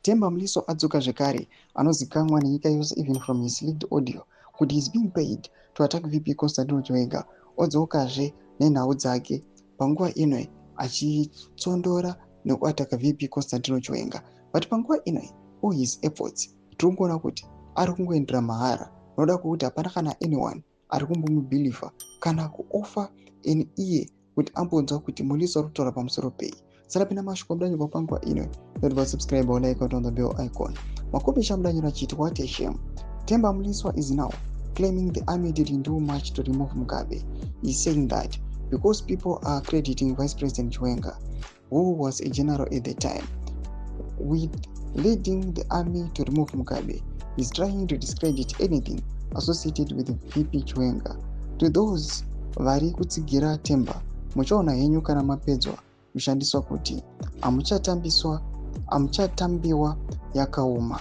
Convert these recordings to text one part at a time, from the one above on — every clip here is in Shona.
Temba Mliswa adzoka zvekare, anozikanwa nenyika yose even from his leaked audio kuti is being paid to attack VP Constantino Chiwenga. Odzokazve nenhau dzake panguva ino achitsondora nekuataka VP Constantino Chiwenga, but panguva ino all his efforts tiri kungoona kuti ari kungoendera mahara, noda kwekuti hapana kana anyone ari kumbomubhilivha kana kuoffer an iye kuti ambonzwa kuti Mliswa ari kutaura pamusoro pei. Sarapinda mashoko amudanyirwa panguva ino, not subscribe or like on the bell icon. Makopi amudanyirwa achiti, "What a shame. Temba Mliswa is now claiming the army didn't do much to remove Mugabe. He's saying that because people are crediting Vice President Chiwenga, who was a general at the time, with leading the army to remove Mugabe. He's trying to discredit anything associated with VP Chiwenga. To those vari kutsigira Temba, muchaona henyu kana mapedzwa kushandiswa kuti hamuchatambiswa, hamuchatambiwa yakaoma.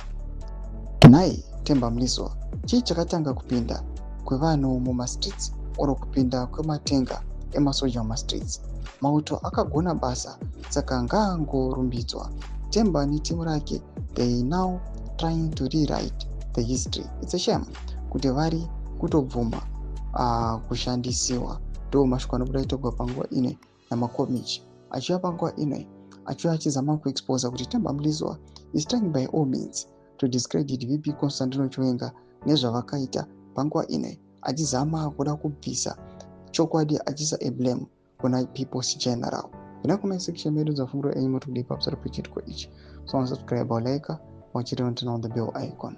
Nhai Temba Mliswa, chii chakatanga kupinda kwevanhu mumastreets or kupinda kwematenga emasoja mumastreets? Mauto akagona basa, saka ngaangorumbidzwa. Temba netimu rake, they now trying to rewrite the history. It's a shame kuti vari kutobvuma kushandisiwa." Ndo mashoko anobuda itogwa panguva ino naMakomichi, achiuya panguva ino achiuya achizama kuexposa kuti Temba Mliswa is trying by all means to discredit VP Constantino Chiwenga nezvavakaita panguva ino, achizama kuda kubvisa chokwadi, achiisa a blame kuna People's General. Ina comment section medu dzafunguro enyu moti kudii pamusoro pechiitiko ichi? So subscribe, like, wachiri on the bell icon.